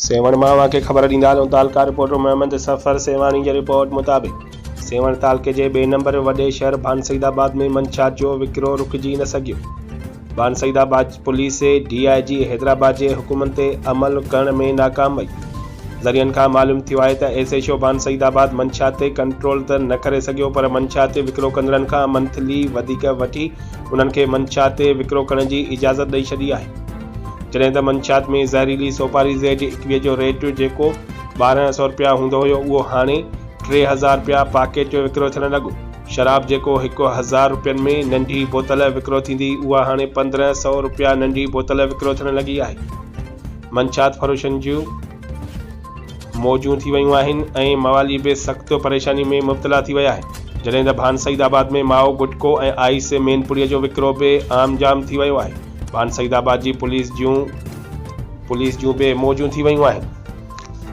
سيوهڻ مان اوهان کي خبر ڏيندا هلون تعلقه رپورٽر محمد صفر سيوهاڻي جي رپورٽ مطابق سيوهڻ تعلقي جي ٻئي نمبر وڏي شهر ڀان سعيد آباد ۾ منشيات جو وڪرو رڪجي نه سگهيو. Bhan Saeedabad police D I G Hyderabad جي حڪمن تي عمل ڪرڻ ۾ ناڪام وئي. ذريعن کان معلوم ٿيو آهي ته S H O Bhan Saeedabad منشيات تي ڪنٽرول ته نه ڪري سگهيو پر منشيات وڪرو ڪندڙن کان منٿلي وڌيڪ وٺي انهن کي منشيات وڪرو ڪرڻ جي اجازت ڏئي ڇڏي آهي. جڏهن ته منشيات ۾ زهريلي سوپاري زيڊ 21 جو ريٽ جيڪو 1200 رپيا هوندو هيو اهو هاڻي 3000 رپيا پاڪيٽ وڪرو ٿيڻ لڳو. شراب جيڪو 1000 رپين ۾ ننڍي بوتل وڪرو ٿيندي اها هاڻي 1500 رپيا ننڍي بوتل وڪرو ٿيڻ لڳي آهي. منشيات فروشن جون موجون ٿي ويون آهن ۽ موالي به سخت پريشاني ۾ مبتلا ٿي ويا آهن. جڏهن ته ڀان سعيد آباد ۾ مائو گٽڪو ۽ آئيس مين پڙي جو وڪرو به عام جام ٿي ويو آهي. ڀان سعيد آباد جي پوليس جون پوليس جون به موجون ٿي ويون آهن.